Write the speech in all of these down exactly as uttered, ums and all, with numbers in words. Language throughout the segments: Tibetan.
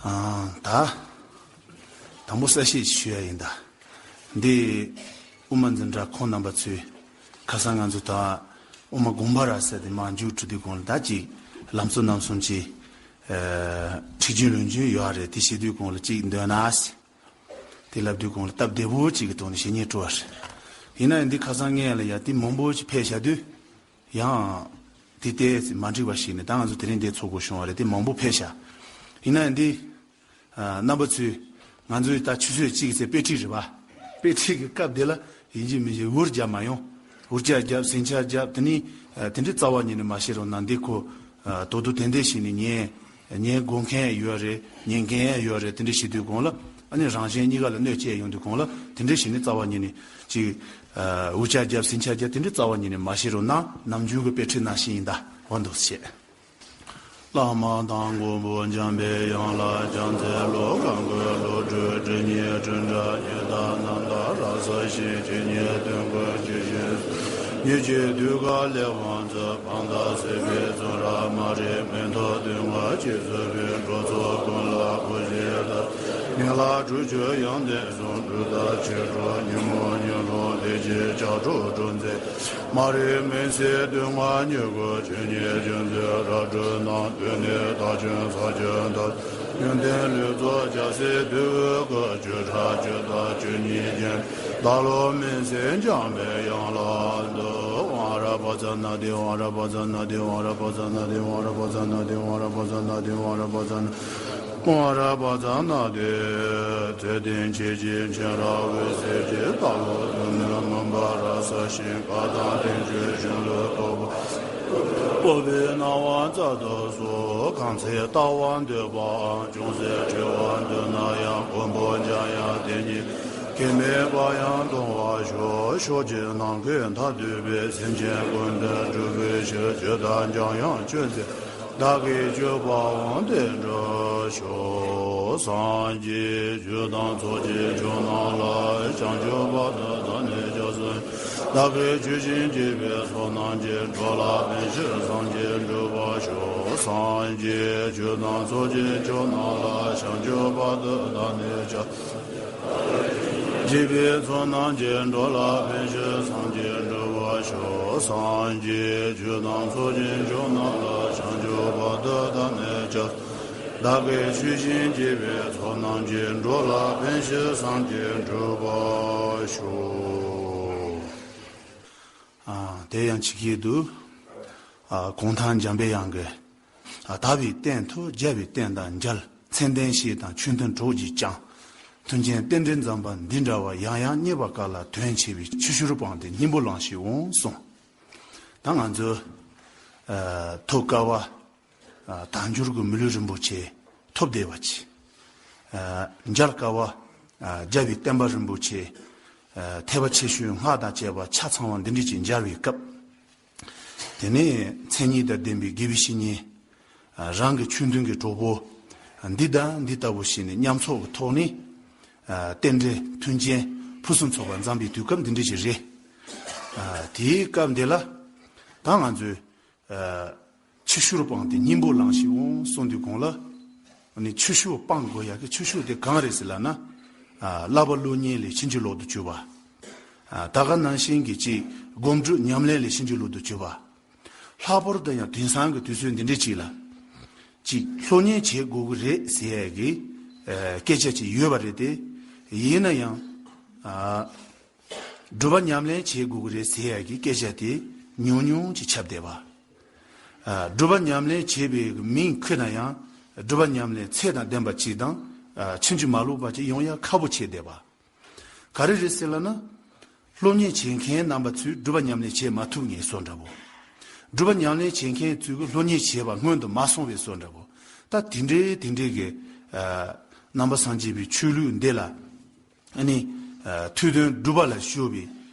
ཨ། ད་དང་པོ་གསལ་བཤད་ཞུ་ཡ་ཡིན་ད། འདི་དབུ་མ་འཛིན་གྲྭ་ཁོང་རྣམ་པ་ཚོས་ཁ་སང་ང་ཚོ་ད་དབུ་མ་དགོངས་པ་རབ་གསལ་དེ་མར་མཇུག་གྲུབ་དུས་གོང་ལ་ད་ཅིག་ལམ་གཙོ་རྣམ་གསུམ་གྱི་ཨ་ཁྲིད་རྒྱུན་ལུང་རྒྱུན་ཡོད་རེད། དེ་བྱེད་དུས་གོང་ལ་ཅིག་འདོན་ན་ཟེར། དེ་ལབ་དུས་གོང་ལ་སྟབས་བདེ་པོ་ཅིག་གི་ཐོག་ནས་བཤད་སྙིང་བྲོ་བ་རེད། ཡིན་ན་ཡང་འདི་ཁ་སང་ངས་ལ་ཡ་དེ་མང་པོ་ཅིག་ཕེབས་བཞག་དུས། ཡང་། དེ་ལྟས་མ་འགྲིག་པ་ཞིག་ནས་ད་ང་ཚོ་དེ་རིང་འདིར་ཚོགས་དགོས་བྱུང་བ་རེད། དེ་མང་པོ་ཕེབས་ཤག་ཡིན་ན་འདི། ཨ། རྣམ་པ་ཚོས། ང་ཚོའི་ད་ཆུ་ཚོད་གཅིག་ཚེ་དཔེ་ཁྲིད་རེད་པ། དཔེ་ཁྲིད་ཀྱི་སྐབས་དེ་ལ་ཡིན་གཅིག་མིན་གཅིག་འུར་རྒྱབ་མ་ཡོང་། འུར་ཆ་རྒྱབ་ཟིང་ཆ་རྒྱབ་དེ་ནི། ཨ། དེ་འདྲའི་རྩ་བ་ཉིད་ནས་མ་བྱེད་རོགས་གནང་། འདི་ཁོ། ཨ། དོ་དོ་དེ་འདྲས་ཞིག་ནས་ཉན། ཉན་དགོས་མཁན་ཡོད་རེད། ཉན་མཁན་ཡོད་རེད། དེ་འདྲ་བྱེད་དུས་གོང་ལ་ཨ་ནི་རང་གཞན་གཉིས་ཀ་ལ་གནོད་སྐྱེལ་ཡོང་དུས་གོང་ལ་དེ་འདྲ་བྱས་ནས་རྩ་བ་ཉིད་ནས་ཅིག་ཨ། འུ་ཅག་རྒྱབ་སེམས་ཆགས་རྒྱབ་དེ་འདྲ་རྩ་བ་ཉིད་ནས་མ་བྱེད་རོགས་གནང་། ནམ་རྒྱུན་གྱི་དཔེ་ཁྲིད་ནང་བཞིན་ཡིན་ད། འོ་འདུག་བྱས། བླ་མ་དང་མགོན་པོ་འཇམ་པའི་དབྱངས་ལ་ཕྱག་འཚལ་ལོ། གང་གི་བློ་གྲོས་སྒྲིབ་གཉིས་བྲལ་འདྲ། ཉི་ཟླ་རྣམ་དག་ར་ས་ཞིང་། ཇི་སྙེད་དོན་ཀུན་ཇི་བཞིན་གཟིགས། ཉིད་ཀྱི་དུས་ཀ་ལེགས་པར་འཛིན། ཕན་དང་སྲིད་པའི་བཙོན་རར་མ་རིག་མི་མཐོ་སྟོན་པ་གཅེས་བརྩོན་པའི་འགྲོ་ཚོགས་ཀུན་ལ་གུས་ཕྱག་འཚལ། ཉིན་ལ་དྲུག་ཅུ་ཡོན་ཏན་གསུམ་སྒྲུབ་ལྟར་ཆོས་སྒྲུབ། ཉིན་མོ་ཉིན་གུང་ལས་ཀྱི་ལྕགས་སྒྲོག་སྒྲོག་མཛད། མ་རིག་མུན་སེལ་སྡུག་བསྔལ་མྱུ་གུ་ཆོས་ཉིད་ཅན་དུ་རབ་སྒྲོལ་གནང་། དུས་ནི་ཟླ་གཞོན་ཚར་གཅོད་ལྟར། ཡོན་ཏན་ལུས་རྫོགས་རྒྱལ་སྲས་དུས་འོད་ཀྱི། བཅུ་ཕྲག་བཅུ་དང་བཅུ་གཉིས་ཅན། བདག་བློ་མུན་སེལ་འཇམ་པའི་དབྱངས་ལ་འདུད། ཝང་ར་པ་ཙ་ན་དེ་ཝང་ར་པ་ཙ་ན་དེ་ཝང་ར་པ་ཙ་ན་དེ་ཝང་ར་པ་ཙ་ན་དེ་ཝང་ར་པ་ཙ་ན་དེ་ཝང་ར་པ་ཙ་ན། ཝང་ར་པ་ཙ་ན་དེ། ཚེ་བརྟན་ཁྱེད་ཀྱི་མཁྱེན་རབ་འོད་ཟེར་གྱིས། བདག་བློ་སྡུག་བསྔལ་མུན་པ་རབ་སེལ་ཞིང་། བཀའ་དང་བསྟན་བཅོས་གཞུང་ལུགས་རྟོགས་པ། སྤོབས་པའི་སྣང་བ་མཛད་དུ་གསོལ། གང་ཚེ་ལྟ་བ་འདོད་པའམ། ཅུང་ཟད་བྲི་བར་འདོད་ན་ཡང་། མགོན་པོ་འཇམ་དབྱངས་དེ་ཉིད་ཀྱིས། མཁྱེན་པའི་བག་ཡངས་མཐོང་བར་ཤོག་ཕྱོགས་བཅུའི་ནམ་མཁའི་མཐར་ཐུག་པའི། སེམས་ཅན་ཀུན་དོན་སྒྲུབ་པའི་ཕྱིར། ཇི་ལྟར་འཇམ་དབྱངས་སྤྱོད་མཛད། བདག་གིས་སྤྱོད་པའང་དེ་འདྲར་ཤོག་སངས་རྒྱས་རྒྱུ་དང་ཚོགས་ཀྱི་མཆོག་རྣམས་ལ། བྱང་ཆུབ་བར་དུ་བདག་ནི་སྐྱབས་སུ། བདག་གིས་ཇི་བཞིན་བགྱིས་པའི་ཚོགས་རྣམས་ཀྱིས། འགྲོ་ལ་ཕན་ཕྱིར་སངས་རྒྱས་འགྲུབ་པར་ཤོག་སངས་རྒྱས་རྒྱུ་དང་ཚོགས་ཀྱི་མཆོག་རྣམས་ལ། བྱང་ཆུབ་བར་དུ་བདག་ནི་སྐྱབས། བགྱིས་པའི་ཚོགས་རྣམས་ཀྱིས། འགྲོ་ལ་ཕན་ཕྱིར་སངས་རྒྱས་འགྲུབ་པར་ཤོག་སངས་རྒྱས་རྒྱུ་དང་ཚོགས་ཀྱི་མཆོག་རྣམས་ལ། བྱང་ཆུབ་བར་དུ་བདག་ནི་སྐྱབས། བདག་གིས་ཇི་བཞིན་བགྱིས་པའི་ཚོགས་རྣམས་ཀྱིས། འགྲོ་ལ་ཕན་ཕྱིར་སངས་རྒྱས་འགྲུབ་པར་ཤོག་ཨ། དེ་ཡང་ཆི་ཁེ་དུ། ཨ། གུང་ཐང་འཇམ་པའི་དབྱངས་ཀྱིས། ཨ། དག་པའི་རྟེན་དུ་རྒྱལ་བའི་བསྟན་དང་མཇལ། མཚན་ལྡན་བཤེས་དང་ཆོས་མཐུན་གྲོགས་ཀྱིས་ཀྱང་། མཐུན་རྐྱེན་རྟེན་འབྲེལ་འཛོམས་པ་འདི་འདྲ་བ། ཡང་ཡང་རྙེད་པ་དཀའ་ལ་དོན་ཆེ་བའི། ཆུ་ཤུར་སྤངས་ཏེ་སྙིང་པོ་བླངས་ཤིག་འོང་གསུངས། ད་ང་ཚོ། ཨ། ཐུགས་དཀའ་བ། ཨ། དལ་འབྱོར་གྱི་མི་ལུས་རིན་པོ་ཆེ་ཐོབ་བདེ་བ་ཅིག་ཨ། མཇལ་དཀའ་བ། ཨ། རྒྱལ་བའི་བསྟན་པ་རིན་པོ་ཆེ། ཨ། ཐེག་པ་ཆེ་ཆུང་སྔགས་དང་བཅས་པ་ཆ་ཚང་བ་འདི་འདྲ་ཅིག་མཇལ་བའི་སྐབས། དེ་ནས་མཚན་ཉིད་དང་ལྡན་པའི་དགེ་བའི་བཤེས་གཉེན། ཨ། རང་གི་ཆོས་མཐུན་གྱི་གྲོགས་པོ། ཨ། འདི་དང་འདི་ལྟ་བུ་ཞིག་ནས་མཉམ་ཚོགས་ཀྱི་ཐོག་ནས། ཨ། རྟེན་འབྲེལ་མཐུན་རྐྱེན་ཕུན་སུམ་ཚོགས་པ་འཛོམས་པའི་དུས་སྐབས་འདི་འདྲ་ཞིག་རེད། ཨ། དེའི་སྐབས་འདི་ལ། ད་ང་ཚོས། ཨ། ཆུ་ཤུར་སྤངས་ཏེ་སྙིང་པོ་བླངས་ཤིག་འོང་གསུངས་དུས་གོང་ལ། ཨ་ནི་ཆུ་ཤུར་སྤང་དགོས་ཡག་གི་ཆུ་ཤུར་དེ་གང་རེད་ཟེར་ལབ་ན། ཨ། བསླབ་པ་སློབ་གཉེར་ལས་ཕྱིན་ཅི་ལོག་ཏུ་གྱུར་པ། ཨ། ད་ག་ནང་བཞིན་གྱི་ཅིག་སྒོམ་སྒྲུབ་ཉམས་ལེན་ལས་ཕྱིན་ཅི་ལོག་ཏུ་གྱུར་པ། ལྷག་པར་དུ་ཡང་དེང་སང་གི་དུས་ཚོད་འདི་འདྲ་ཅིག་ལ། ཅིག་སློབ་གཉེར་བྱེད་དགོས་ཀྱི་རེད་ཟེར་ཡག་གི། ཨ། སྐད་ཆ་ཅིག་ཡོད་པ་རེད་དེ། ཡིན་ན་ཡང་། ཨ། སྒྲུབ་པ་ཉམས་ལེན་བྱེད་དགོས་ཀྱི་རེད་ཟེར་ཡག་གི་སྐད་ཆ་དེ་ཉུང་ཉུང་ཅིག་ཁྱབ་བསྡད་པ། ཨ། སྒྲུབ་པ་ཉམས་ལེན་བྱེད་པའི་མིང་འཁོད་ན་ཡང་སྒྲུབ་པ་ཉམས་ལེན་ཚད་དང་ལྡན་པ་ཅིག་དང་། ཨ། ཕྱིན་ཅི་མ་ལོག་པ་ཅིག་ཡོང་ཡག་ཁག་པོ་ཆགས་བསྡད་པ། ག་རེ་རེད་ཟེར་ལབ་ན། སློབ་གཉེར་བྱེད་མཁན་རྣམ་པ་ཚོས་སྒྲུབ་པ་ཉམས་ལེན་བྱེད་མ་ཐུབ་མཁན་བཟོ་འདྲ་པོ། སྒྲུབ་པ་ཉམས་ལེན་བྱེད་མཁན་ཚོས་ཀྱི་སློབ་གཉེར་བྱེད་པ་སྔོན་དུ་མ་སོང་བའི་བཟོ་འདྲ་པོ། ད་དེ་འདྲའི་དེ་འདྲའི་གི། ཨ། ནང་པ་སངས་རྒྱས་པའི་ཆོས་ལུགས་འདི་ལ། ཨ་ནི། ཨ། ཐོས་དོན་སྒྲུབ་པ་ལ་ཞུགས་པའི།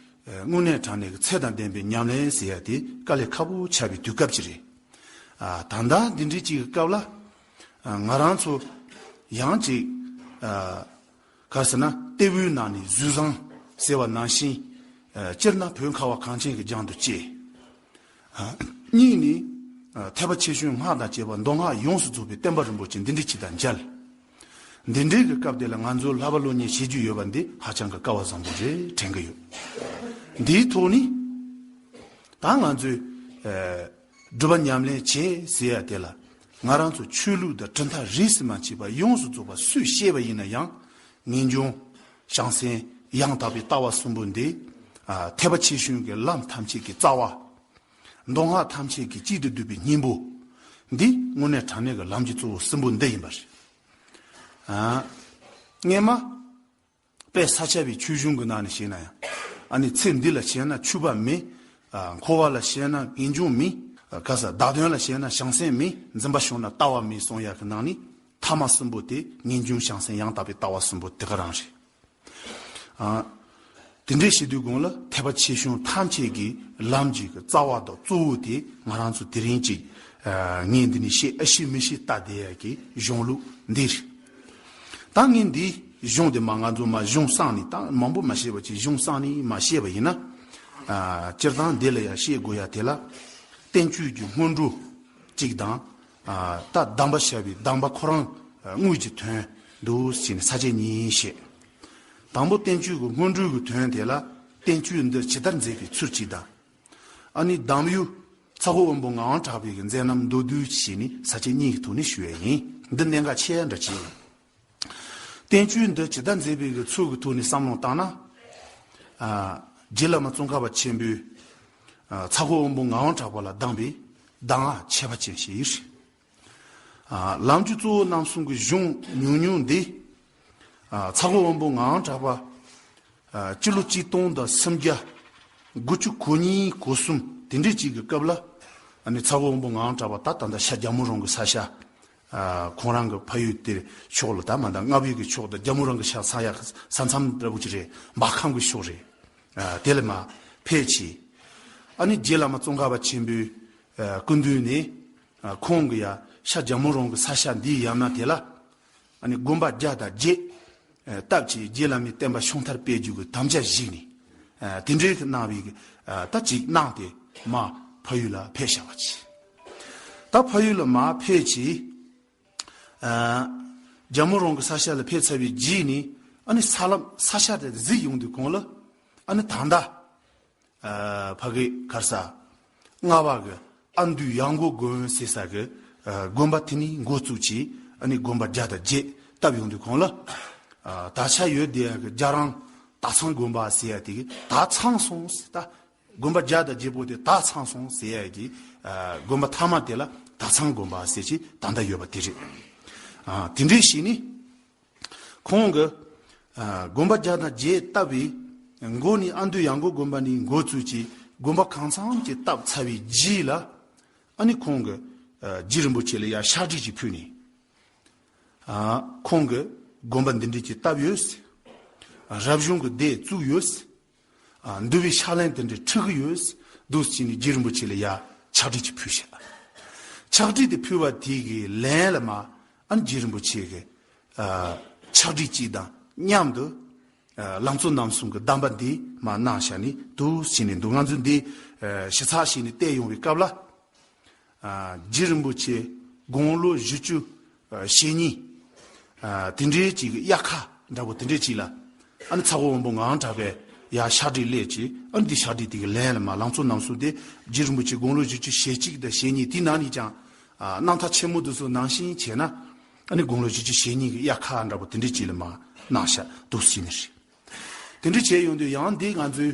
ཨ། དངོས་གནས་དྲང་གནས་ཀྱི་ཚད་དང་ལྡན་པའི་ཉམས་ལེན་ཟེར་ཡ་དེ་དཀའ་ལས་ཁག་པོ་ཆགས་པའི་དུས་སྐབས་ཅིག་རེད། ཨ། ད་ལྟ་འདི་འདྲའི་ཅིག་གི་སྐབས་ལ། ཨ། ང་རང་ཚོ་ཡང་ཅིག་ཨ། ག་རེ་ཟེར་ན་ལྟེ་བའི་ནང་ནས་རྫུས་བཟང་ཟེར་བ་ནང་བཞིན། ཨ། སྤྱིར་ན་བོད་ཁ་བ་གངས་ཅན་གྱི་རྒྱན་དུ་བཅས། ཨ། གཉིས་ནས། ཨ། ཐེག་པ་ཆེ་ཆུང་སྔགས་དང་བཅས་པ་མདོ་སྔགས་ཡོངས་སུ་རྫོགས་པའི་བསྟན་པ་རིན་པོ་ཆེ་འདི་འདྲ་ཅིག་དང་མཇལ། འདི་འདྲའི་གི་སྐབས་དེ་ལ་ང་ཚོ་བསླབ་པ་སློབ་གཉེར་བྱེད་རྒྱུ་ཡོད་པ་འདི་ཧ་ཅང་གི་སྐལ་བ་བཟང་པོ་རེད་དྲན་གི་ཡོད། འདིའི་ཐོག་ནས་ད་ང་ཚོས་ཨ་སྒྲུབ་པ་ཉམས་ལེན་བྱེད་ཟེར་ཡ་དེ་ལ་ང་རང་ཚོ་ཆོས་ལུགས་དང་གྲུབ་མཐའ་རིས་སུ་མ་ཆད་པ་ཡོངས་སུ་རྫོགས་པ་སུས་བཤད་པ་ཡིན་ན་ཡང་ངེས་འབྱུང་བྱང་སེམས་ཡང་དག་པའི་ལྟ་བ་གསུམ་པོ་འདི་ཨ་ཐེག་པ་ཆེ་ཆུང་གི་ལམ་ཐམས་ཅད་ཀྱི་རྩ་བ། མདོ་སྔགས་ཐམས་ཅད་ཀྱི་གཅིག་ཏུ་བསྡུས་པའི་སྙིང་པོ། འདི་དངོས་གནས་དྲང་གནས་ཀྱི་ལམ་གྱི་གཙོ་བོ་གསུམ་པོ་འདི་ཡིན་པ་རེད། ཨ། སྔས་མ། དཔལ་ས་སྐྱ་པའི་ཆོས་གཞུང་གི་ནང་ནས་བཤད་ན་ཡང་། ཨ་ནི་ཚེ་འདི་ལ་བྱས་ན་ཆོས་པ་མེད། ཨ། འཁོར་བ་ལ་བྱས་ན་ངེས་འབྱུང་མེད། ཨ། ག་ས་བདག་དོན་ལ་བྱས་ན་བྱང་སེམས་མེད། འཛིན་པ་བྱུང་ན་ལྟ་བ་མེད་གསུང་ཡག་གི་ནང་ནས་ཐ་མ་གསུམ་པོ་དེ་ངེས་འབྱུང་བྱང་སེམས་ཡང་དག་པའི་ལྟ་བ་གསུམ་པོ་དེ་ག་རང་རེད། ཨ། དེ་འདྲའི་བྱེད་དུས་གོང་ལ་ཐེག་པ་ཆེ་ཆུང་ཐམས་ཅད་ཀྱི་ལམ་གྱི་རྩ་བ་དང་གཙོ་བོ་དེ་ང་རང་ཚོ་དེ་རིང་གཅིག་ཨ། ངས་འདི་ནས་བཤད་ཨ་ཤེས་མི་ཤེས་ལྟ་བསྡད་ཡ་གི་གཞུང་ལུགས་འདི་རེད། ད་ངས་འདིའི་གཞུང་དེ་མ་ང་ཚོ་མ་གཞུང་བསྲངས་ནས་ད་མང་པོ་མ་བཤད་པ་ཅིག་གཞུང་བསྲངས་ནས་མ་བཤད་པ་ཡིན་ན། ཨ། སྤྱིར་བཏང་འདི་ལ་ཡ་བཤད་དགོས་ཡ་དེ་ལ་བསྟན་བཅོས་ཀྱི་སྔོན་འགྲོ་གཅིག་དང་། ཨ། ད་གདམས་པ་བྱ་བའི་གདམས་པ་ཁོ་རང་དངོས་ཀྱི་དོན་འདུག་ཟེར་ནས་ས་བཅད་གཉིས་བཤད། དང་པོ་བསྟན་བཅོས་ཀྱི་སྔོན་འགྲོའི་གི་དོན་དེ་ལ་བསྟན་བཅོས་འདི་ཇི་ལྟར་མཛད་པའི་ཚུལ་གཅིག་དང་། ཨ་ནི་གདམས་ཡུལ་ཚ་ཁོ་དབོན་པོ་ངག་དབང་གྲགས་པའི་གི་མཛད་རྣམ་མདོར་བསྡུས་བྱས་ནས་ས་བཅད་གཉིས་ཀྱི་ཐོག་ནས་ཞུ་ཡ་ཡིན། འདི་གནད་འགག་ཆེ་ཡ་འདྲ་ཅིག་ཡིན། བསྟན་བཅོས་འདི་ཇི་ལྟར་མཛད་པའི་གི་ཚུལ་གྱི་ཐོག་ནས་བསམ་བློ་བཏང་ན། ཨ། རྗེ་བླ་མ་ཙོང་ཁ་པ་ཆེན་པོས། ཨ། ཚ་ཁོ་དབོན་པོ་ངག་དབང་གྲགས་པ་ལ་གདམས་པའི་གདམས་ངག་ཁྱད་པར་ཅན་ཞིག་ཡིན། ཨ། ལམ་གྱི་གཙོ་བོ་རྣམ་གསུམ་གྱི་གཞུང་ཉུང་ཉུང་འདི། ཨ། ཚ་ཁོ་དབོན་པོ་ངག་དབང་གྲགས་པ། ཨ། སྤྱི་ལོ་གཅིག་སྟོང་དང་སུམ་བརྒྱ། དགུ་བཅུ་གོ་གཉིས་གོ་གསུམ་དེ་འདྲའི་ཅིག་གི་སྐབས་ལ། ཨ་ནི་ཚ་ཁོ་དབོན་པོ་ངག་དབང་གྲགས་པ་ད་ད་ལྟ་ཤར་རྒྱལ་མོ་རོང་གི་ས་ཤ། ཨ། ཁོང་རང་གི་ཕ་ཡུལ་དེར་ཕྱོགས་ལ་ད་མ་ད་རྔ་བའི་གི་ཕྱོགས་དང་རྒྱལ་མོ་རང་གི་ཤར་ས་ཡ་ས་མཚམས་འདྲ་བོ་ཅིག་རེད། འབར་ཁམས་གི་ཕྱོགས་རེད། ཨ། དེ་ལ་མ་ཕེབས་ཅི། ཨ་ནི་རྗེ་བླ་མ་ཙོང་ཁ་པ་ཆེན་པོའི་ཨ་སྐུ་མདུན་ནས་ཨ་ཁོང་གི་ཡ་ཤར་རྒྱལ་མོ་རོང་གི་ས་ཤ་འདིའི་ཡ་མ་དེ་ལ། ཨ་ནི་དགོན་པ་བརྒྱ་དང་བརྒྱད་ཨ་བཏབ་ཅིང་རྗེ་བླ་མའི་བསྟན་པ་ཤིང་རྟར་སྤེལ་རྒྱུ་གི་དམ་བཅའ་བཞེས་ནས། ཨ་དེ་འདྲའི་གནང་བའི་ཨ་ད་ཅིག་གནང་སྟེ་མ་ཕ་ཡུལ་ལ་ཕེབས་བཞག་པ་ཅིག་ད་ཕ་ཡུལ་ལ་མ་ཕེབས་ཅིག་ཨ་རྒྱལ་མོ་རོང་གི་ས་ཤ་ལ་ཕེབས་ཚར་བའི་རྗེས་ནས་ཨ་ནི་ས་ལམ་ས་ཤ་དེ་གཟིགས་ཡོང་དུས་གོང་ལ་ཨ་ནི་ད་ལྟ། ཨ་ཕ་གི་གར་ས། རྔ་བ་གི་ཨ་འདུས་ཡང་སྒོ་དགོན་ཟེར་ས་གི་ཨ་དགོན་པ་དེ་ནི་འགོ་བཙུགས་ཀྱིས་ཨ་ནི་དགོན་པ་བརྒྱ་དང་བརྒྱད་བཏབ་ཡོང་དུས་གོང་ལ། ཨ་ད་ཆ་ཡོད་དེ་ཡ་གི་རྒྱ་རང་དྭགས་ཚང་དགོན་པ་ཟེར་ཡ་དེ་གི་ད་ཚང་སོང་ཟེར་ད། དགོན་པ་བརྒྱ་དང་བརྒྱད་པོ་དེ་ད་ཚང་སོང་ཟེར་ཡ་གི་ཨ་དགོན་པ་མཐའ་མ་དེ་ལ་དྭགས་ཚང་དགོན་པ་ཟེར་གྱི་ད་ལྟ་ཡོད་པ་དེ་རེད། ཨ་དེ་འདྲའི་ཞིག་ནི། ཁོང་གིས་ཨ་དགོན་པ་བརྒྱ་དང་བརྒྱད་བཏབ་པའི་མགོ་ནས་ཨ་འདུས་ཡང་སྒོ་དགོན་པ་ནས་འགོ་བཙུགས་ཀྱིས་དགོན་པ་གང་འཚམ་ཅིག་བཏབ་ཚར་བའི་རྗེས་ལ་ཨ་ནི་ཁོང་གིས་ཨ་རྗེ་རིན་པོ་ཆེ་ལ་ཡར་ཕྱག་བྲིས་ཅིག་ཕུལ་ནས། ཨ་ཁོང་གིས་དགོན་པ་འདི་འདྲ་ཅིག་བཏབ་ཡོད། རབ་བྱུང་གི་སྡེ་བཙུགས་ཡོད། ཨ་འདུལ་བའི་ཕྱག་ལེན་དེ་འདྲ་ཁྲིད་ཀྱི་ཡོད། འདུག་ཟེར་ནས་རྗེ་རིན་པོ་ཆེ་ལ་ཡ་ཕྱག་བྲིས་ཅིག་ཕུལ་ཤག་ཕྱག་བྲིས་དེ་ཕུལ་བ་དེ་གི་ལན་ལ་མ་ཨ་ནི་རྗེ་རིན་པོ་ཆེ་གི་ཨ་ཕྱག་བྲིས་གཅིག་དང་མཉམ་དུ་ཨ་ལམ་གཙོ་རྣམ་གསུམ་གྱི་གདམས་པ་འདི་མ་གནང་ཤག་ནི་འདུག་ཟེར་ནས་འདུག་ང་ཚོས་འདི་ཨ་ཞིབ་ཚགས་བྱས་ནས་བལྟས་ཡོང་བའི་སྐབས་ལ། ཨ་རྗེ་རིན་པོ་ཆེ་དགུང་ལོ་བཞི་བཅུ་ཨ་ཞེ་གཉིས་ཨ་དེ་འདྲའི་ཅིག་གི་དབྱར་ཁ་འདྲ་པོ་དེ་འདྲའི་ཅིག་ལ་ཨ་ནི་ཚ་བོ་དབོན་པོ་ངག་དབང་གྲགས་པས་ཡར་ཕྱག་བྲིས་སླེབས་ཀྱི་ཨ་ནི་འདི་ཕྱག་བྲིས་དེ་གི་ལན་ལ་མ་ལམ་གཙོ་རྣམ་གསུམ་དེ་རྗེ་རིན་པོ་ཆེ་དགུང་ལོ་བཞི་བཅུ་ཞེ་གཅིག་དང་ཞེ་གཉིས་དེ་ནང་ནས་ཀྱང་ཨ་རྣམ་ཐར་ཆེན་མོ་འདི་ཚོ་ནང་བཞིན་བྱས་ན་ཨ་ནི་དགུང་ལོ་བཞི་བཅུ་ཞེ་གཉིས་ཀྱི་དབྱར་ཁ་འདྲ་པོ་དེ་འདྲའི་ཅིག་ལ་མ་གནང་ཤག་འདུག་ཟེར་ནི་རེད། དེ་འདྲ་བྱས་ཡོང་དུས་ཡང་འདི་ང་ཚོའི་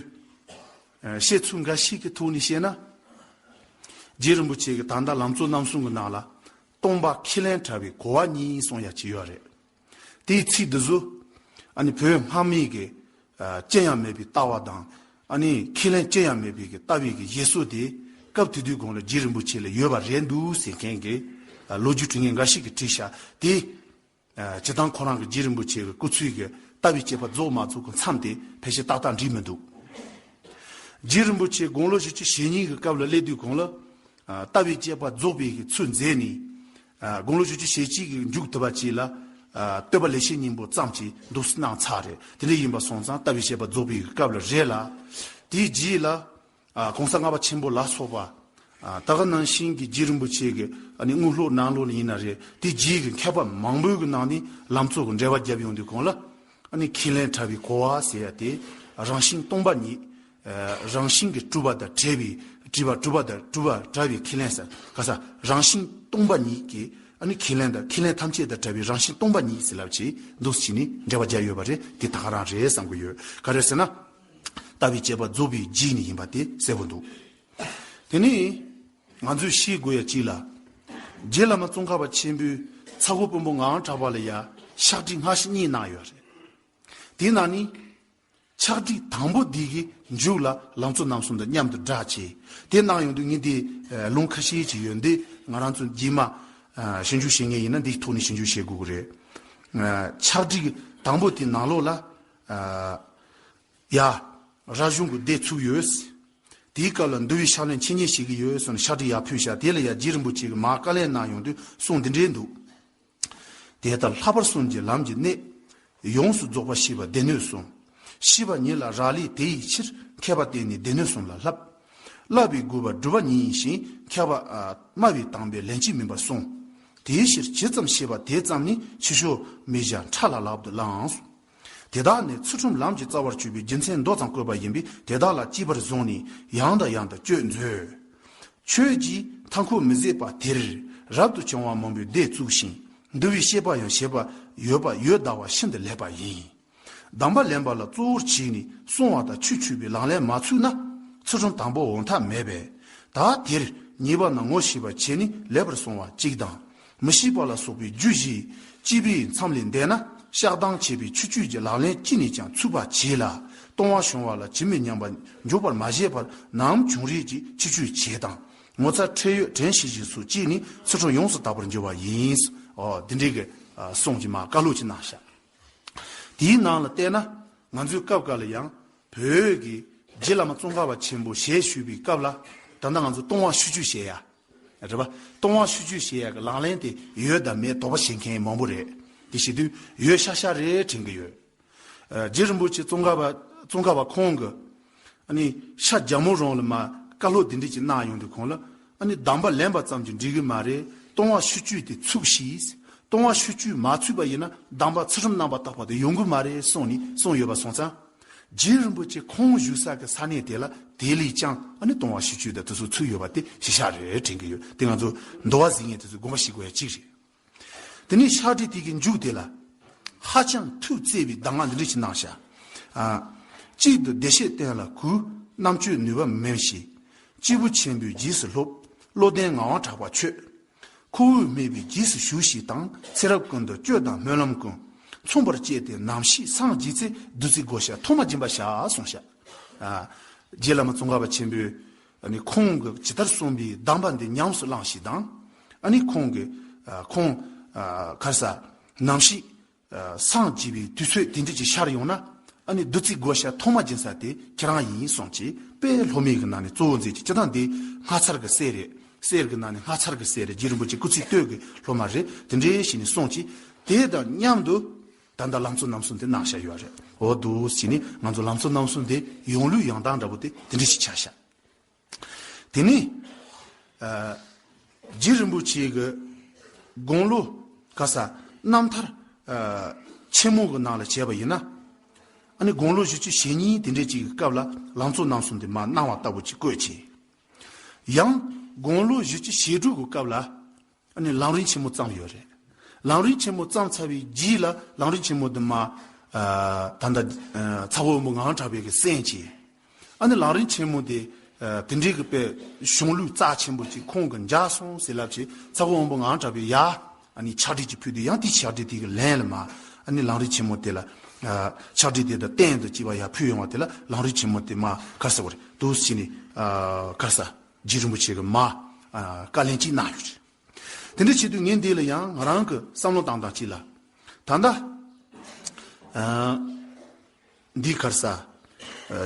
ཨ་བཤད་ཚུལ་འགའ་ཞིག་གི་ཐོག་ནས་བཤད་ན། རྗེ་རིན་པོ་ཆེ་གི་ད་ལྟ་ལམ་གཙོ་རྣམ་གསུམ་གི་ནང་ལ་སྟོང་པ་ཁས་ལེན་བྲལ་བའི་གོ་བ་གཉིས་གསུང་ཡ་ཅིག་ཡོད་རེད། དེའི་ཚིག་འདི་ཚོ་ཨ་ནི་བོད་སྔ་མའི་གི་ཨ་ཅི་ཡང་མེད་པའི་ལྟ་བ་དང་ཨ་ནི་ཁས་ལེན་ཅི་ཡང་མེད་པའི་གི་ལྟ་བའི་གི་བཞེད་སྲོལ་དེ་སྐབས་དེ་དུས་གོང་ལ་རྗེ་རིན་པོ་ཆེ་ལ་ཡོད་པ་རེད་འདུག་ཟེར་མཁན་གི་ཨ་ལོ་རྒྱུས་བྲིས་མཁན་འགའ་ཞིག་གིས་བྲིས་ཤག་དེ། ཨ་སྤྱིར་བཏང་ཁོ་རང་གི་རྗེ་རིན་པོ་ཆེ་གི་སྐུ་ཚེ་གི་ལྟ་བའི་དཔྱད་པ་རྫོགས་མ་རྫོགས་གི་མཚམས་དེ་ཕལ་ཆེར་ཏག་ཏག་འགྲིག་མི་འདུག་རྗེ་རིན་པོ་ཆེ་དགུང་ལོ་བཞི་བཅུ་ཞེ་གཉིས་ཀྱི་སྐབས་ལ་སླེབས་དུས་གོང་ལ། ཨ་ལྟ་བའི་དཔྱད་པ་རྫོགས་པའི་གི་ཚུལ་མཛད་ནས། ཨ་དགུང་ལོ་བཞི་བཅུ་ཞེ་གཅིག་གི་མཇུག་ཐུབ་པ་ཅིག་ལ། ཨ་བསྟོད་པ་ལེགས་བཤད་སྙིང་པོ་བརྩམས་ཀྱིས་འདུག་སེ་གནང་ཚར་རེད། དེ་འདྲ་ཡིན་པ་སོང་ཙང་ལྟ་བའི་དཔྱད་པ་རྫོགས་པའི་གི་སྐབས་ལ་རེད་ལ། དེའི་རྗེས་ལ། ཨ་གོང་ས་ལྔ་པ་ཆེན་པོ་ལ་སོགས་པ། ཨ་ད་ག་ནང་བཞིན་གྱི་རྗེ་རིན་པོ་ཆེ་གི་ཨ་ནི་དངོས་སློབ་ནང་སློབ་ལ་ཡིན་ན་རེད། དེ་རྗེས་ཀྱི་མཁས་པ་མང་པོའི་གི་ནང་ནས་ལམ་གཙོ་གི་འགྲེལ་པ་བརྒྱབ་ཡོང་དུས་གོང་ལ། ཨ་ནི་ཁས་ལེན་བྲལ་བའི་གོ་བ་ཟེར་ཡ་དེ། རང་བཞིན་སྟོང་པ་ཉིད། ཨ་རང་བཞིན་གྱིས་གྲུབ་པ་དང་བྲལ་བའི། སྒྲིབ་པ་གྲུབ་པ་དང་གྲུབ་པ་བྲལ་བའི་ཁས་ལེན་ཟེར་ག་ས། རང་བཞིན་སྟོང་པ་ཉིད་ཀྱི་ཨ་ནི་ཁས་ལེན་དང་། ཁས་ལེན་ཐམས་ཅད་དང་བྲལ་བའི་རང་བཞིན་སྟོང་པ་ཉིད་ཟེར་ལབ་ཅིག་འདུག་ཅིག་ནི་འགྲེལ་པ་བརྒྱབ་ཡོད་པ་རེད། དེ་ད་ག་རང་རེད་བསམ་གྱི་ཡོད། ག་རེ་ཟེར་ན། ལྟ་བའི་དཔྱད་པ་རྫོགས་པའི་རྗེས་ནས་ཡིན་པ་དེ་གསལ་པོ་འདུག་དེ་ནས་ང་ཚོས་ཤེས་དགོས་ཡ་གཅིག་ལ། རྗེ་བླ་མ་ཙོང་ཁ་པ་ཆེན་པོས་ཚ་ཁོ་དཔོན་པོ་ངག་དབང་གྲགས་པ་ལ་ཡ་ཕྱག་བྲིས་སྔ་ཕྱི་གཉིས་གནང་ཡོད་རེད། དེའི་ནང་ནས་ཕྱག་བྲིས་དང་པོ་འདི་གི་མཇུག་ལ་ལམ་གཙོ་རྣམ་གསུམ་དང་མཉམ་དུ་སྦྲགས་བྱས། དེ་གནང་ཡོང་དུས་ངས་འདི་ལུང་ཁ་ཤས་ཅིག་ཡོད། འདི་ང་རང་ཚོ་རྗེས་མ་ཞིབ་འཇུག་བྱེད་མཁན་ཡིན་ན་འདིའི་ཐོག་ནས་ཞིབ་འཇུག་བྱེད་དགོས་ཀྱི་རེད། ཕྱག་བྲིས་དང་པོ་དེ་ནང་ལོགས་ལ། ཡ། རབ་བྱུང་གི་སྡེ་ཚུགས་ཡོད། དེའི་སྐབས་ལ་འདུལ་བའི་ཕྱག་ལེན་འཆད་ཉན་བྱེད་ཀྱི་ཡོད་ཟེར་ནས་ཕྱག་བྲིས་ཡར་ཕུལ་བཞག་དེ་ལ་ཡང་རྗེ་རིན་པོ་ཆེ་གིས་མར་བཀའ་ལན་གནང་ཡོང་དུས་གསུང་འདི་འདྲའི་འདུག་དེ་ལྟར་ལྷག་པར་གསུམ་གྱི་ལམ་གྱི་གནད། ཡོངས་སུ་རྫོགས་པ་ཤེས་པ་སྡེ་སྣོད་གསུམ། ཤེས་པ་ཉིད་ལ་རག་ལས་དེ་ཡི་ཕྱིར། མཁས་པ་བསྟེན་ནས་སྡེ་སྣོད་གསུམ་ལ་བསླབ། བསླབ་པའི་དགོས་པ་སྒྲུབ་པ་ཉིད་ཡིན་ཞིང་། མཁས་པ་སྨྲ་བའི་དང་པོས་ལན་གཅིག་མིན་པར་གསུངས། དེའི་ཕྱིར་ཇི་ཙམ་ཤེས་པ་དེ་ཙམ་ནི། ཕྱི་ཕྱོགས་མི་བྱ་ཕྲ་ལ་ལག་ཏུ་བླངས། དེ་དག་ནི་ཚུལ་ཁྲིམས་ལམ་གྱི་རྩ་བར་གྱུར་པའི་རྒྱུ་མཚན་མདོ་ཙམ་བཀོད་པ་ཡིན་པས། དེ་དག་ལ་གཅེས་པར་བཟུང་ནས་ཡང་དང་ཡང་དུ་སྤྱོད་མཛོད། ཆོས་ཀྱི་མཐའ་འཁོར་མི་ཟད་པ་དེར། རབ་ཏུ་བྱུང་བ་མང་པོས་སྡེ་བཙུགས་ཤིང་། འདུལ་བའི་བཤད་པ་ཡང་བྱེད་པ་ཡོད་པ་ཡོད་བདག་པ་ཤིན་ཏུ་ལེགས་པ་ཡིན། གདམས་པ་ལེན་པ་ལ་གཙོ་བོར་བྱས་ནས་གསུང་བ་དང་ཆོས་འཁྱོག་པའི་ལག་ལེན་མ་ཚུགས་ན། ཚུལ་ཁྲིམས་དང་པོ་འོང་ཐབས་མེད་པས། ད་དེར་ཉེས་པ་རྣམས་ངོ་ཤེས་པར་བྱས་ནས་ལེགས་པར་གསུང་བ་གཅིག་དང་། མི་ཤེས་པ་ལ་སོགས་པའི་རྒྱུ་བཞིའི་སྤྱི་པའི་མཚམས་ལས་འདས་ན། བཤགས་སྡོམ་བྱས་པའི་ཆོས་སྤྱོད་ཀྱི་ལག་ལེན་ཅི་ནས་ཀྱང་ཚུགས་པར་བྱས་ལ། ལྟུང་བ་བྱུང་བ་ལ་ཇི་མི་སྙམ་པར་འཇོག་པར་མ་བྱས་པར། ནམ་བྱུང་རིགས་ཀྱི་ཆོས་སྤྱོད་བྱེད་དང་། ངོ་ཚ་ཁྲེལ་ཡོད་དྲན་ཤེས་བཞིན་སུ་གཅིག་ནི་ཚུལ་ཁྲིམས་ཡོངས་སུ་དག་པར་འགྱུར་བ་ཡིན། འོ་འདི་འདྲའི་གི་གསུང་གི་མ་བཀའ་སློབ་ཅིག་གནང་ཤག་དེའི་ནང་ལ་བལྟས་ན་ང་ཚོའི་སྐབས་འགའ་ལ་ཡང་བོད་ཀྱི་རྗེ་བླ་མ་ཙོང་ཁ་པ་ཆེན་པོ་ཞལ་བཞུགས་པའི་སྐབས་ལ། ད་ལྟ་ང་ཚོ་ལྟུང་བ་ཆོས་སྤྱོད་བྱེད་ཡ། རེད་པ། ལྟུང་བ་ཆོས་སྤྱོད་བྱེད་ཡ་གི་ལག་ལེན་དེ་ཡོད་དང་མེད་དོགས་པ་བྱེད་མཁན་མང་པོ་རེད། དེ་བྱེད་དུས་ཡོད་ཤག་ཤག་རེད་དྲན་གི་ཡོད། ཨ་རྗེ་རིན་པོ་ཆེ་ཙོང་ཁ་པ་ཙོང་ཁ་པ་ཁོང་གི་ཨ་ནི་ཤར་རྒྱལ་མོ་རོང་ལ་མ་བཀའ་སློབ་དེ་འདྲ་ཅིག་གནང་ཡོང་དུས་གོང་ལ། ཨ་ནི་གདམས་པ་ལེན་པ་ཙམ་གྱིས་འགྲིག་གི་མ་རེད། ལྟུང་བ་ཆོས་སྤྱོད་དེ་ཚུགས་ཤིག་ལྟུང་བ་ཆོས་སྤྱོད་མ་ཚུགས་པ་ཡིན་ན་གདམས་པ་ཚུལ་ཁྲིམས་རྣམ་པར་དག་པ་དེ་ཡོང་གི་མ་རེད་གསུངས་ནས་གསུངས་ཡོད་པ་སོང་ཙང་། རྗེ་རིན་པོ་ཆེ་ཁོང་བཞུགས་ས་གི་ས་གནས་དེ་ལ་དེ་ལས་ཀྱང་ཨ་ནི་ལྟུང་བ་ཆོས་སྤྱོད་དེ་དེ་ཚོ་ཚུགས་ཡོད་པ་དེ་གཞི་བཞག་རེད་དྲན་གི་ཡོད། དེ་ང་ཚོ་འདུལ་བ་གཟིགས་མཁན་དེ་ཚོས་དགོངས་པ་བཞེས་དགོས་ཡ་གཅིག་རེད། དེ་ནས་ཕྱག་བྲིས་དེ་གི་མཇུག་དེ་ལ། ཧ་ཅང་ཐུགས་བརྩེ་བའི་གདམས་ངག་འདི་འདྲ་ཞིག་གནང་ཤག་ཨ། གཅིག་ཏུ་བདེ་གཤེགས་བསྟན་ལ་གུས། རྣམ་དཔྱོད་ནུས་པ་མེད་ཞིང་། སྐྱེས་བུ་ཆེན་པོའི་རྗེས་སུ་སློབ། བློ་ལྡན་ངག་དབང་གྲགས་པ་མཆོད། ཁོ་བོས་སྨྲས་པའི་རྗེས་སུ་ཞུགས་ཤིག་དང་། ཚེ་རབས་ཀུན་ཏུ་སྤྱོད་དང་སྨོན་ལམ་ཀུན། མཚུངས་པར་བསྐྱེད་དེ་ནམ་ཞིག་སངས་རྒྱས་ཚེ། བདུད་རྩི་བགོ་བཤའ་ཐོག་མ་སྦྱིན་པར་བྱ་གསུངས་ཤག་ཨ། རྗེ་བླ་མ་ཙོང་ཁ་པ་ཆེན་པོས། ཨ་ནི་ཁོང་གིས་ཇི་ལྟར་གསུངས་པའི་གདམས་པ་འདི་ཉམས་སུ་བླངས་ཤིག་དང་། ཨ་ནི་ཁོང་གིས་ཨ་ཁོང་ཨ་ག་རེ་ཟ་ནམ་ཞིག་ཨ་སངས་རྒྱས་པའི་དུས་ཚོད་དེ་འདྲ་ཅིག་ཤར་ཡོང་ན། ཨ་ནི་བདུད་རྩི་བགོ་བཤའ་ཐོག་མ་སྦྱིན་ས་དེ་ཁྱེད་རང་ཡིན་གསུངས་ཀྱིས། དཔེ་སློབ་མའི་གི་ནང་ནས་གཙོ་བོ་མཛད་ཀྱི་སྤྱིར་བཏང་འདི་སྔགས་མཚར་གི་སྲས་རེད། སྲས་གི་ནང་ནས་སྔགས་མཚར་གི་སྲས་རེད། རྗེ་རིན་པོ་ཆེ་སྐུ་ཚེ་སྟོད་ཀྱི་སློབ་མ་རེད། དེ་འདྲ་ཞིག་ནས་གསུངས་ཀྱིས། དེ་དང་མཉམ་དུ་ད་ལྟ་ལམ་གཙོ་རྣམ་གསུམ་དེ་གནང་བཞག་ཡོད་རེད། འོ་འདུག་ཟེར་ནས་ང་ཚོ་ལམ་གཙོ་རྣམ་གསུམ་དེ་ཡོང་ལུགས་ཡོང་སྟངས་འདྲ་པོ་དེ་དེ་འདྲ་ཞིག་ཆགས་ཤག་དེ་ནས་ཨ་རྗེ་རིན་པོ་ཆེ་གི་དགུང་ལོ་ག་ས་རྣམ་ཐར་ཨ་ཆེན་མོ་གི་ནང་ལ་བྱས་པ་ཡིན་ན། ཨ་ནི་དགུང་ལོ་བཞི་བཅུ་ཞེ་གཉིས་དེ་འདྲ་ཅིག་གི་སྐབས་ལ་ལམ་གཙོ་རྣམ་གསུམ་དེ་མར་གནང་བ་ལྟ་བུ་ཅིག་བཀོད་ཅིང་། ཡང་དགུང་ལོ་བཞི་བཅུ་ཞེ་དྲུག་གི་སྐབས་ལ། ཨ་ནི་ལམ་རིམ་ཆེན་མོ་བརྩམས་ཡོད་རེད། ལམ་རིམ་ཆེན་མོ་བརྩམས་ཚར་བའི་རྗེས་ལ་ལམ་རིམ་ཆེན་མོ་དེ་མ། ཨ་ད་ལྟ་ཨ་ཚ་བོ་དབོན་པོ་ངག་དབང་གྲགས་པས་གི་གསན་བྱས། ཨ་ནི་ལམ་རིམ་ཆེན་མོ་དེ་ཨ་དེ་འདྲའི་གི་དཔེ་གཞུང་ལུགས་རྩ་ཆེན་པོ་ཅིག་ཁོང་གི་འཇགས་སོང་ཟེར་ལབ་བྱས། ཚ་བོ་དབོན་པོ་ངག་དབང་གྲགས་པས་ཡ་ཨ་ནི་ཕྱག་བྲིས་ཅིག་ཕུལ་དུས། ཡང་དེའི་ཕྱག་བྲིས་དེ་གི་ལན་ལ་མ། ཨ་ནི་ལམ་རིམ་ཆེན་མོ་དེ་ལ་ཨ་ཕྱག་བྲིས་དེ་དང་གཏན་དུ་བཅས་པ་ཡར་ཕུལ་ཡོང་བ་དེ་ལ་ལམ་རིམ་ཆེན་མོ་དེ་མ་ག་རེ་ཟེར་བ་རེད། འདུག་སེ་བྱས་ནས་ཨ་ག་རེ་ཟ་རྗེ་རིན་པོ་ཆེ་གི་མ་ཨ་བཀའ་ལན་ཅིག་གནང་ཡོད་རེད། དེ་འདྲ་བྱེད་དུས་ངས་འདི་ལ་ཡང་ང་རང་གི་བསམ་བློ་བཏང་སྟངས་གཅིག་ལ། ད་ལྟ་ཨ་འདི་ག་རེ་ཟ་ཨ་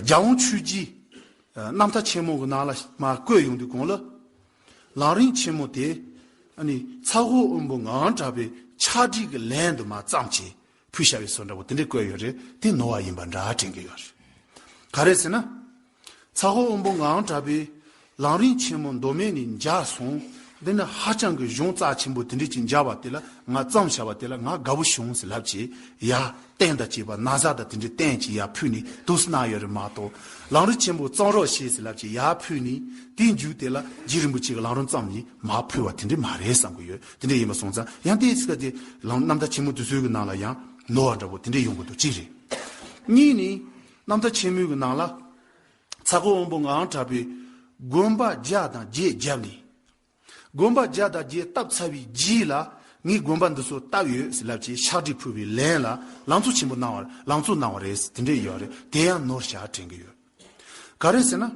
རྒྱལ་དབང་ཆོས་རྗེའི་ཨ་རྣམ་ཐར་ཆེན་མོ་གི་ནང་ལ་མར་བཀོད་ཡོང་དུས་གོང་ལ། ལམ་རིམ་ཆེན་མོ་དེ་ཨ་ནི་ཚ་བོ་དབོན་པོ་ངག་དབང་གྲགས་པའི་ཕྱག་བྲིས་ཀྱི་ལན་དུ་མར་བརྩམས་བྱས་ཕུལ་བཞག་པའི་བཟོ་འདྲ་པོ་དེ་འདྲ་བཀོད་ཡོད་རེད། དེ་ནོར་བ་ཡིན་པ་འདྲ་དྲན་གྱི་ཡོད་རེད། ག་རེ་ཟེར་ན། ཚ་བོ་དབོན་པོ་ངག་དབང་གྲགས་པས་ ལམ་རིམ་ཆེན་མོ་མདོ་སྨད་ནས་མཇལ་སོང་། འདི་ནི་ཧ་ཅང་གི་གཞུང་རྩ་ཆེན་པོ་དེ་འདྲས་ཅིག་མཇལ་བ་དེ་ལ་ང་བརྩམས་བཞག་པ་དེ་ལ་ང་དགའ་བོ་བྱུང་ཟེར་ལབ་ཀྱི་ཡ། རྟེན་དང་བཅས་པ་ན་བཟའ་དང་དེ་འདྲས་རྟེན་གྱི་ཡར་ཕུལ་ནས་འདུག་སེ་གནང་ཡོད་རེད་མ་གཏོགས། ལམ་རིམ་ཆེན་པོ་བརྩམ་རོགས་བྱེད་ཟེར་ལབ་ཀྱི་ཡར་ཕུལ་ནས་དེའི་མཇུག་དེ་ལ་རྗེ་རིན་པོ་ཆེ་གི་ལམ་རིམ་བརྩམས་ནས་མར་ཕུལ་བ་དེ་འདྲས་མ་རེད་བསམ་གི་ཡོད། དེ་འདྲས་ཡིན་པ་སོང་ཙང་ཡང་དེའི་ཚིག་དེ་ལམ་རྣམ་ཐར་ཆེན་མོ་དེ་ཚོའི་གི་ནང་ལ་ཡང་ནོར་བ་འདྲ་པོ་དེ་འདྲས་ཡོང་གི་འདུག་གཅིག་རེད། གཉིས་ནི། རྣམ་ཐར་ཆེན་མོའི་གི་ནང་ལ། ཚ་ཁོ་དབོན་པོ་ངག་དབང་གྲགས་པས་དགོན་པ་བརྒྱ་དང་བརྒྱད་བརྒྱབ་ནས། དགོན་པ་བརྒྱ་དང་བརྒྱད་བཏབ་ཚར་བའི་རྗེས་ལ་ངས་དགོན་པ་འདི་ཚོ་བཏབ་ཡོད་ཟེར་ལབ་ཀྱི་ཕྱག་བྲིས་ཕུལ་བའི་ལན་ལ་ལམ་གཙོ་ཆེན་པོ་གནང་བ་ལམ་གཙོ་གནང་བ་རེད་དེ་འདྲས་ཡོད་རེད། དེ་ཡང་ནོར་བཞག་དྲན་གི་ཡོད། ག་རེ་ཟེར་ན།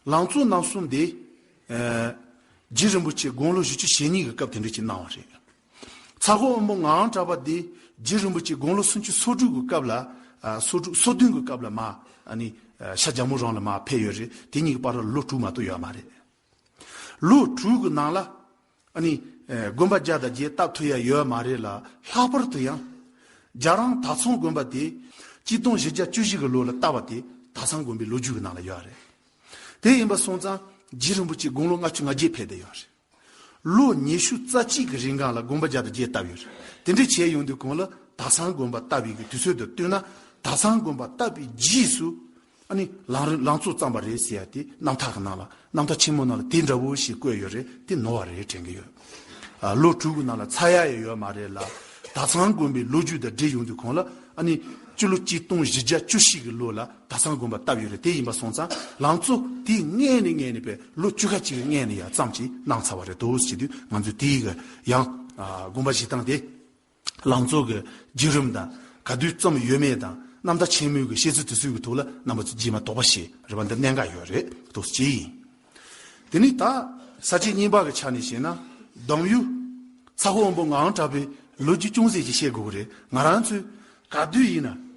ལམ་གཙོ་རྣམ་གསུམ་དེ། ཨ། རྗེ་རིན་པོ་ཆེ་དགུང་ལོ་བཞི་བཅུ་ཞེ་གཉིས་ཀྱི་སྐབས་དེ་འདྲས་ཅིག་གནང་བ་རེད། ཚ་ཁོ་དབོན་པོ་ངག་དབང་གྲགས་པ་དེ་རྗེ་རིན་པོ་ཆེ་དགུང་ལོ་སུམ་ཅུ་སོ་དྲུག་གི་སྐབས་ལ། ཨ། སོ་དྲུག་སོ་བདུན་གི་སྐབས་ལ་མར་ཨ་ནི་ཨ་ཤར་རྒྱལ་མོ་རང་ལ་མར་ཕེབས་ཡོད་རེད། དེ་གཉིས་ཀྱི་བར་ལ་ལོ་དྲུག་མ་གཏོགས་ཡོད་མ་རེད། ལོ་དྲུག་གི་ནང་ལ་ཨ་ནི་ཨ་དགོན་པ་བརྒྱ་དང་བརྒྱད་བཏབ་ཐུབ་ཡ་ཡོད་མ་རེད་ལ། ལྷག་པར་དུ་ཡང་རྒྱ་རང་དྭགས་ཚང་དགོན་པ་དེ་གཅིག་སྟོང་བཞི་བརྒྱ་བཅུ་བཞི་གི་ལོ་ལ་བཏབ་པ་དེ་དྭགས་ཚང་དགོན་པའི་ལོ་རྒྱུས་ཀྱི་ནང་ལ་ཡོད་རེད། དེ་ཡིན་པ་སོང་ཙང་རྗེ་རིན་པོ་ཆེ་དགུང་ལོ་ལྔ་བཅུ་ང་བརྒྱད་ཕེབས་བསྡད་ཡོད་རེད། ལོ་ཉི་ཤུ་རྩ་གཅིག་གི་རིང་གང་ལ་དགོན་པ་བརྒྱ་དང་བརྒྱད་བཏབ་ཡོད་རེད། དེ་འདྲ་བྱས་ཡོང་དུས་གང་ལ་དྭགས་ཚང་དགོན་པ་བཏབ་པའི་གི་དུས་ཚོད་དང་བསྟུན་ན་དྭགས་ཚང་དགོན་པ་བཏབ་པའི་རྗེས་སུ་ཨ་ནི་ལམ་རིམ་ལམ་གཙོ་བརྩམས་པ་རེད་ཟེར་ཡ་དེ་རྣམ་ཐར་གི་ནང་ལ་རྣམ་ཐར་ཆེན་མོ་ནང་ལ་དེ་འདྲ་བོ་ཞིག་བཀོད་ཡོད་རེད། དེ་ནོར་བ་རེད་དྲན་གི་ཡོད། ཨ། ལོ་དྲུག་གི་ནང་ལ་ཚར་ཡ་ཡང་ཡོད་མ་རེད་ལ། དྭགས་ཚང་དགོན་པའི་ལོ་རྒྱུས་དང་འབྲེལ་ཡོང་དུས་གང་ལ་ཨ་ནི་སྤྱི་ལོ་གཅིག་སྟོང་བཞི་བརྒྱ་བཅུ་བཞི་གི་ལོ་ལ་དྭགས་ཚང་དགོན་པ་བཏབ་ཡོད་རེད། དེ་ཡིན་པ་སོང་ཙང་ལམ་གཙོ་དེའི་སྔས་ནས་སྔས་ནས་པའི་ལོ་བཅུ་ཁ་གཅིག་གི་སྔས་ནས་ཡར་བརྩམས་ཀྱིས་གནང་ཚར་བ་རེད་འདུག་ཟེར་དུས་ང་ཚོས་དེའི་གི་ཡང་ཨ་དགོངས་པ་བཞེས་སྟངས་དེ་ལམ་གཙོ་གི་བརྒྱུད་རིམ་དང་ག་དུས་བརྩམས་ཡོད་མེད་དང་རྣམ་ཐར་ཆེན་མོའི་གི་བཤད་ཚུལ་དེ་ཚོའི་གི་ཐོག་ལ་རྣམ་པ་ཚོས་རྗེས་མ་དོགས་པ་བཞེས་རེད་པ། འདི་གནད་འགག་ཡོད་རེད་འདུག་ཅེས་ཡིན། དེ་ནས་ད་ས་བཅད་གཉིས་པ་གི་ཆ་ནས་བཤད་ན་འདམ་ཡུལ་ཚ་ཁོ་དབོན་པོ་ངག་དབང་གྲགས་པའི་ལོ་རྒྱུས་ཅུང་ཟད་ཅིག་བཤད་དགོས་ཀྱི་རེད། ང་རང་ཚོས་ག་དུས་ཡིན་ན་